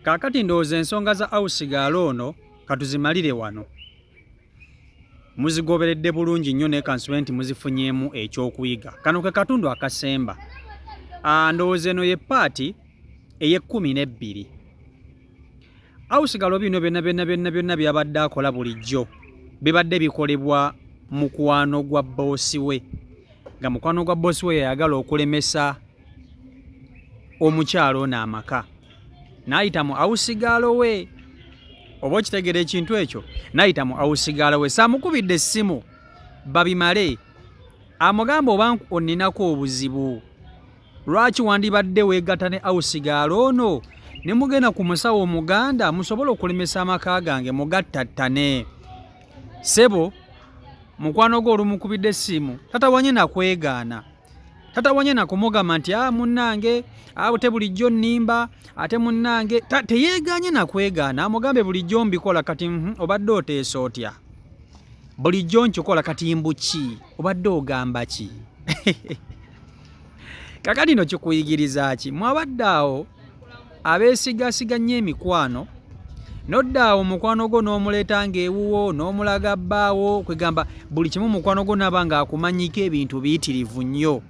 Kaakati ndowooza ensonga za Ausigaalo ono katuzimalire wano. Muzigoberedde bulungi nnyo naye kansube nti muzifunyeemu ekyokuyiga. Kano ke katundu akasemba. Ndowooza eno ye paati ey'ekkumi n'ebbiri. Ausigalo bino byonna byonna byonna byonna byabadde akola bulijjo bibadde bikolebwa mukwano gwa bboosi we, nga mukwano gwa bboosi we yayagala okulemesa omukyala ono amaka n'ayita mu awusigaalo we. Oba okitegeera ekintu ekyo? N'ayita mu awusigaalo we. Saamukubidde essimu babimale, amugamba oba onninako obuzibu, lwaki wandibadde weegatta ne awusigaalo ono ne mugenda ku musawo omuganda musobole okulemesa amaka gange mugattattane. Ssebo mukwano gwo olumukubidde essimu tatawanye nakwegaana, tatawanye nakumugamba nti a munnange abo te bulijjo nnimba ate munnange teyeegaanye nakwegaana, amugambe bulijjo mbikola kati obadde oteesa otya, bulijjo nkikola kati mbu ki, obadde ogamba ki? Kakati no kikuyigiriza ki? Mwabadde awo abeesigasiga nnyo emikwano, nodda awo mukwano gwo n'omuleeta ng'ewuwo n'omulaga bbaawo, kwegamba buli kimu mukwano gwo naaba ng'akumanyiko ebintu biyitirivu nnyo.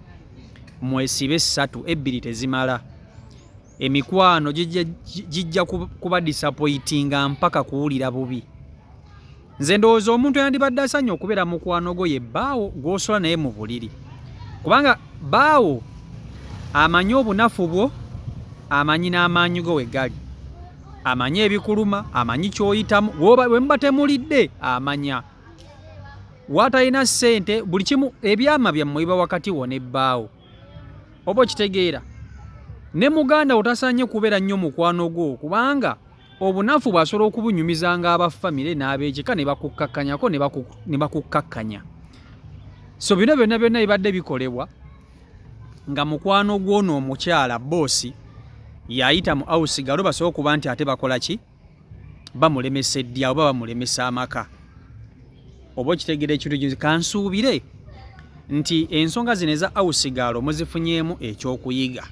Mwesibe ssatu, ebbiri tezimala. Emikwano gijja kuba disappointinga mpaka kuwulira bubi. Nze ndowooza omuntu yandibadde asanye okubeera mukwano gwo ye bbaawo gw'osula naye mu buliri, kubanga bbaawo amanyi obunafu bwo, amanyi n'amaanyi go we gali, amanyi ebikuluma, amanyi ky'oyitamu, bwe muba temulidde amanya w'atalina ssente, buli kimu ebyama byammwe biba wakati wo ne bbaawo. Oba okitegeera? Ne muganda wo tasaanye kubeera nnyo mukwano gwo, kubanga obunafu bw'asobola okubunyumizanga aba famire n'ab'ekika ne bakukkakkanyako ne bakukkakkanya. So bino byonna byonna bibadde bikolebwa nga mukwano gw'ono omukyala bboosi yayita mu awusigalo basobole okuba nti ate bakola ki, bamulemesa eddya oba bamulemesa amaka. Oba okitegeera ekintu kino? Kansuubire nti ensonga zino eza awusigaalo muzifunyeemu ekyokuyiga,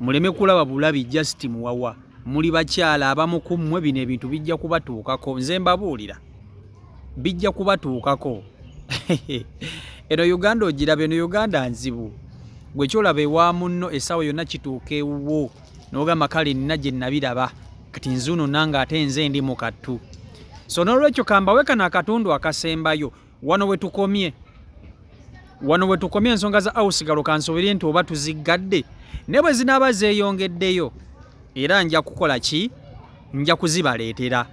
muleme kulaba bulabi just muwawa. Muli bakyala abamu ku mmwe bino ebintu bijja kubatuukako, nze mbabuulira bijja kubatuukako. Eno Uganda ogiraba, eno Uganda nzibu. Gwe kyolaba ewa munno essaawa yonna kituuka ewuwo n'ogamba kale nina gye nabiraba kati nzuuno nange ate nze ndi mu kattu. So n'olwekyo kambawe kano akatundu akasembayo wano we tukomye, wano we tukomye ensonga za awusigalo. Kansuubire nti oba tuziggadde, ne bwe zinaaba zeeyongeddeyo era nja kukola ki, nja kuzibaleetera.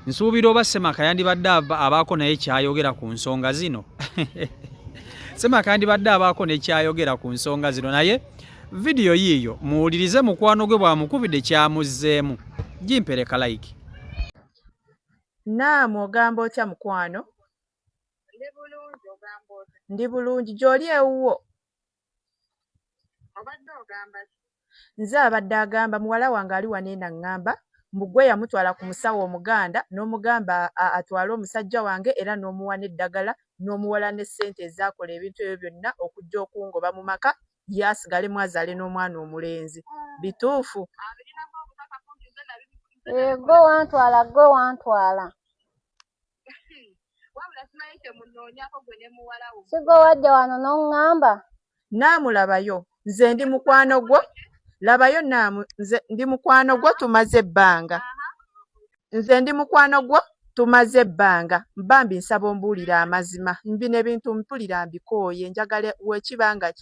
Nsuubira oba Ssemaka yandibadde abaako naye kyayogera ku nsonga zino. Ssemaka yandibadde abaako ne kyayogera ku nsonga zino, naye vidiyo yiiyo muwulirize mukwano gwe bw'amukubidde kyamuzzeemu. Gimpereka like. Naamu ogamba otya mukwano? Ndi bulungi ogamba otya? Ndi bulungi gy'oli ewuwo? Obadde ogamba ki? Nze abadde agamba muwala wange ali wano eno aŋŋamba mbu ggwe yamutwala ku musawo omuganda n'omugamba atwale omusajja wange era n'omuwa n'eddagala n'omuwola ne ssente ezaakola ebintu ebyo byonna okujja okungoba mu maka ye asigalemu azaale n'omwana omulenzi. Bituufu? Abirinako obukakafu nti nze Eh, gwe wantwala, gwe wantwala. Wabula simanyi kye munoonyako gwe ne muwala wo. Si gwe wajja wano n'oŋŋamba? Naamu labayo, nze ndi mukwano gwo. Labayo Naamu, nze ndi mukwano gwo tumaze ebbanga. Nze ndi mukwano gwo tumaze ebbanga. Bambi nsaba ombuulire amazima. Bino ebintu mpulira mbikooye. Njagala wekiba nga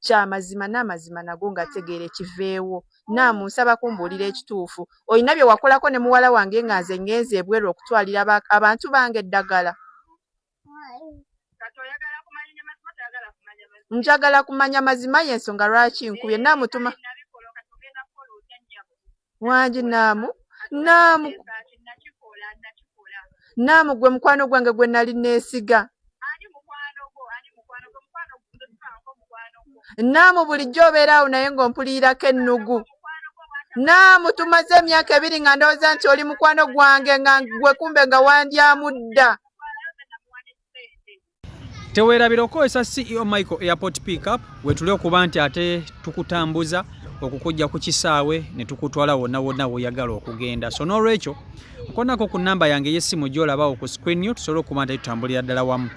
kya mazima n'amazima nago ngategeere kiveewo. Naamu nsaba kumbuulira ekituufu. Olina bye wakolako ne muwala wange nga nze ngenze ebweru okutwalira abantu bange eddagala? Njagala kumanya mazima y'ensonga lwaki nkubye. Naamu tuma wangi Naamu Naamu Naamu gwe mukwano gwange gwe nali neesiga. Naamu bulijjo obeera awo naye ng'ompulirako ennugu. Naamu tumaze emyaka ebiri nga ndowooza nti oli mukwano gwange nga gwe kumbe nga wandyamu dda. Teweerabira okukozesa CEO Michael Airport Pickup wetuli okuba nti ate tukutambuza okukujja ku kisaawe ne tukutwala wonna wonna w'oyagala okugenda. So n'olwekyo nkonako ku nnamba yange ey'essimu gy'olabawo ku screen yo, tusobole okuba nti tutambulira ddala wamu.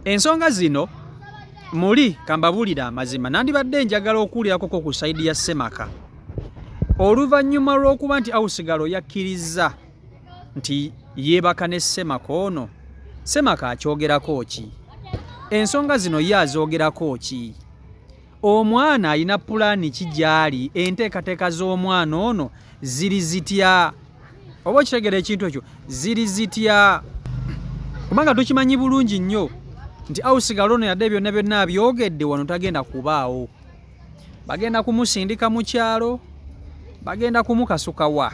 Ensonga zino muli kambabuulire amazima, nandibadde njagala okuwulirako ku sayidi ya Ssemaka oluvannyuma lw'okuba nti Ausigalo yakkirizza nti yeebaka ne Ssemaka ono. Ssemaka akyogerako ki? Ensonga zino ye azoogerako ki? Omwana alina pulaani ki gy'ali? Enteekateeka z'omwana ono ziri zitya? Oba okitegeera ekintu ekyo, ziri zitya? Kubanga tukimanyi bulungi nnyo nti Ausigalo ono yadde byonna byonna abyogedde wano tagenda kubaawo. Bagenda kumusindika mu kyalo, bagenda kumukasuka wa?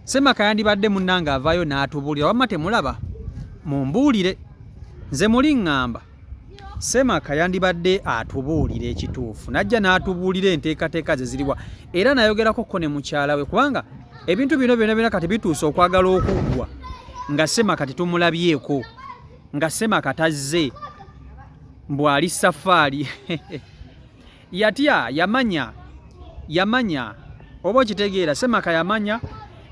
Ssemaka yandibadde munnange avaayo n'atubuulira. Wamma temulaba, mumbuulire nze muli ŋŋamba Ssemaka yandibadde atubuulira ekituufu, n'ajja n'atubuulira enteekateeka ze ziriwa, era n'ayogerako ko ne mukyala we, kubanga ebintu bino byonna byonna kati bituuse okwagala okuggwa nga Ssemaka tetumulabyeko, nga Ssemaka tazze, mbu ali safaari. Yatya, yamanya, yamanya, oba okitegeera, Ssemaka yamanya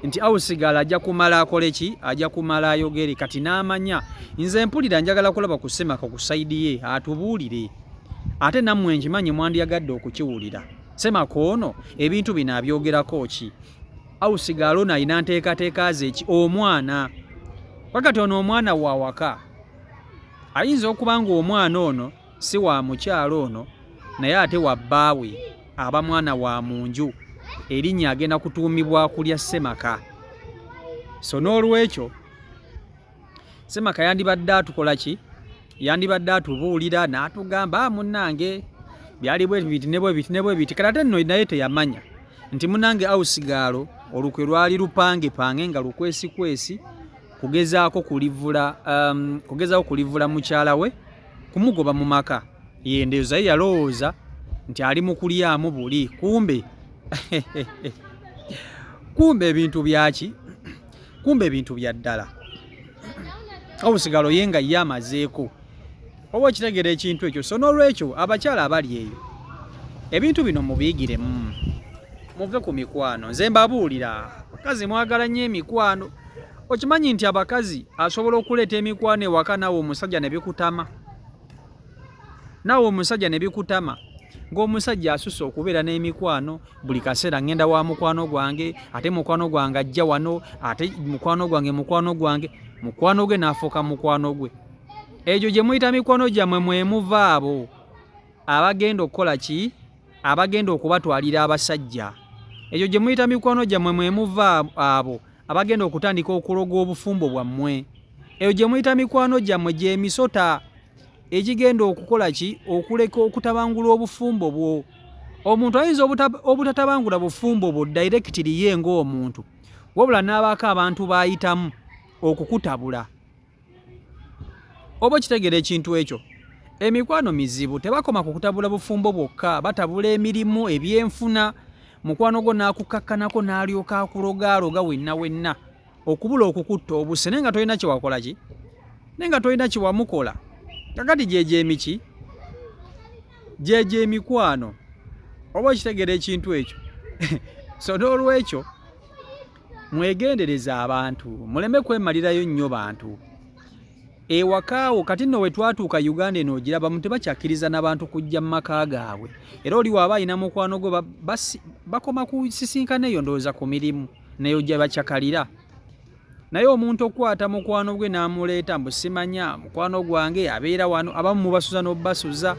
nti Ausigala ajja kumala akole ki, ajja kumala ayogere, kati n'amanya. Nze mpulira njagala kulaba ku Ssemaka ku sayidi ye atubuulire, ate nammwe nkimanyi mwandiyagadde okukiwulira. Ssemaka ono ebintu bino abyogerako ki? Ausigala ono alina nteekateeka ze ki? Omwana wakati ono omwana wa waka ayinza okuba ng'omwana ono si wa mukyala ono, naye ate wa bbaawe, aba mwana wa mu nju, erinnya agenda kutuumibwa kulya Ssemaka. So n'olwekyo Ssemaka yandibadde atukola ki? Yandibadde atubuulira n'atugamba, munnange byali bwe biti ne bwe biti ne bwe biti. Kati ate nno naye teyamanya nti munnange Ausigaalo olukwe lwali lupangepange nga lukwesikwesi kugezaako kulivula, kugezaako kulivula mukyala we, kumugoba mu maka. Ye ndowooza ye yalowooza nti ali mu kulyamu buli, kumbe kumbe ebintu byaki, kumbe ebintu bya ddala. Obusigalo ye nga ye amazeeko, oba okitegeera ekintu ekyo. So n'olwekyo abakyala abali eyo ebintu bino mubiyigiremu, muve ku mikwano. Nze mbabuulira, abakazi mwagala nnyo emikwano. Okimanyi nti abakazi asobola okuleeta emikwano ewaka naawe omusajja ne bikutama, naawe omusajja ne bikutama, ng'omusajja asusse okubeera n'emikwano buli kaseera. Ngenda wa mukwano gwange, ate mukwano gwange ajja wano, ate mukwano gwange, mukwano gwange, mukwano gwe n'afuuka mukwano gwe. Egyo gye muyita mikwano gyammwe mwe muva abo abagenda okukola ki? Abagenda okubatwalira abasajja. Egyo gye muyita mikwano gyammwe mwe muva abo abagenda okutandika okuloga obufumbo bwammwe. Eyo gye muyita mikwano gyammwe gy'emisota egigenda okukola ki? Okuleka okutabangula obufumbo bwo. Omuntu ayinza obutatabangula bufumbo bwo directly ye ng'omuntu, wabula n'abaako abantu b'ayitamu okukutabula. Oba okitegeera ekintu ekyo? Emikwano mizibu, tebakoma ku kutabula bufumbo bwokka, batabula emirimu, ebyenfuna. Mukwano gwo n'akukakkanako n'alyoka akulogaaloga wenna wenna okubula okukutta obuse, naye nga tolina kye wakola ki, naye nga tolina kye wamukola. Kakati gyegyo emiki, gyegyo emikwano. Oba okitegeera ekintu ekyo? So n'olwekyo mwegendereze abantu, muleme kwemalirayo nnyo bantu ewakaawo. Kati nno we twatuuka Uganda eno ogiraba mu tebakyakkiriza n'abantu kujja mu maka gaabwe, era oli waaba alina mukwano gwe bakoma ku sisinkana eyo ndowooza ku mirimu nayo gye bacakalira. Naye omuntu okukwata mukwano gwe n'amuleeta mbu simanya mukwano gwange abeera wano, abamu mubasuza n'obasuza.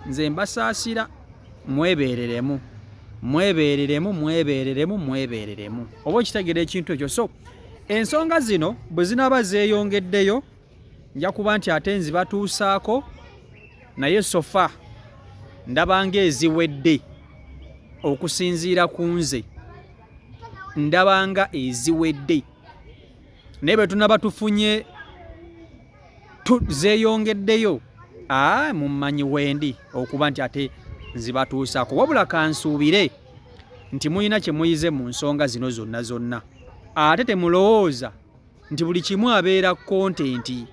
Nze mbasaasira, mwebeereremu, mwebeereremu, mwebeereremu, mwebeereremu. Oba okitegeera ekintu ekyo? So ensonga zino bwe zinaaba zeeyongeddeyo nja kuba nti ate nzibatuusaako, naye sofa ndaba ng'eziwedde. Okusinziira ku nze ndaba nga eziwedde, naye bwe tunaba tufunye zeeyongeddeyo, mummanyi wendi okuba nti ate nzibatuusaako. Wabula kansuubire nti mulina kye muyize mu nsonga zino zonna zonna. Ate temulowooza nti buli kimu abeera content.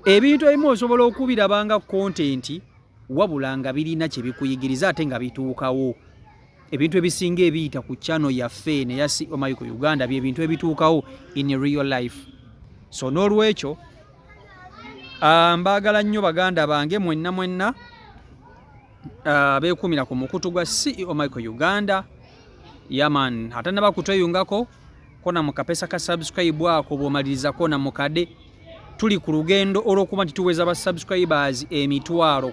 Ebintu ebimu osobola okubiraba nga content. Wabula nga birina kye bikuyigiriza ate nga bituukawo. Ebintu ebisinga ebiyita ku channel yaffe eno eya CEO Michael Uganda bye bintu ebituukawo in real life. So n'olwekyo mbaagala nnyo baganda bange mwenna mwenna abeekuumira ku mukutu gwa CEO Michael Uganda. Yaman atanaba kutweyungako kona mu kapesa ka subscribe ako, bw'omaliriza kona mu kade. Tuli ku lugendo olw'okuba nti tuweza ba subscribers 60,000.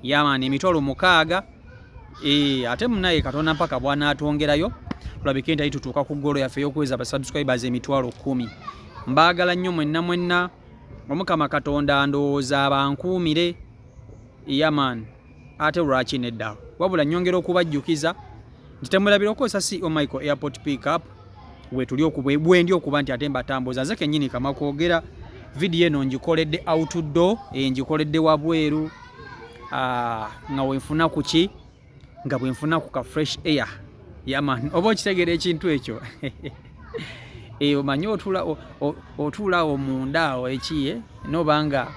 Yaman, 60,000. Ate munaye Katonda mpaka bw'anaatwongerayo tulabike nti tutuuka ku goal yaffe ey'okuweza ba subscribers 10,000. Mbaagala nnyo mwenna mwenna. Omukama Katonda ndowooza abankuumire. Yaman, ate lwaki nedda? Wabula nnyongera okubajjukiza nti temwerabira okukozesa CEO Michael Airport Pickup, wetuli bwendi okuba nti ate mbatambuza nze kennyini. Kama kwogera, vidiyo eno ngikoledde outdoor, ngikoledde wabweru nga wenfuna ku ki, nga bwenfuna ku ka fresh air. Yaman, oba okitegeera ekintu ekyo? Omanyi otuula awo munda awo ekiye nobanga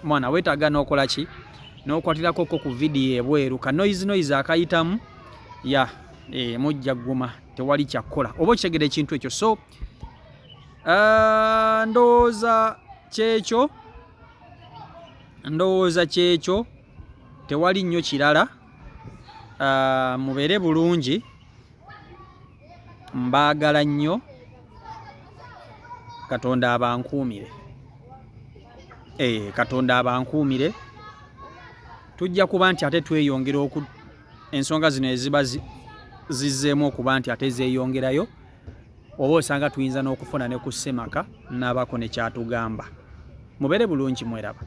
mwana weetaaga n'okola ki, n'okwatirako ko ku vidiyo ebweru, ka noise noise akayitamu ya mujja gguma, tewali kyakkola. Oba okitegeera ekintu ekyo? So ndowooza kyekyo, ndowooza kyekyo, tewali nnyo kirala. Mubeere bulungi, mbaagala nnyo. Katonda abankuumire. Katonda abankuumire. Tujja kuba nti ate tweyongera oku ensonga zino eziba zizzeemu okuba nti ate zeeyongerayo, oba osanga tuyinza n'okufuna ne ku ssemaka n'abaako ne kyatugamba. Mubeere bulungi, mweraba.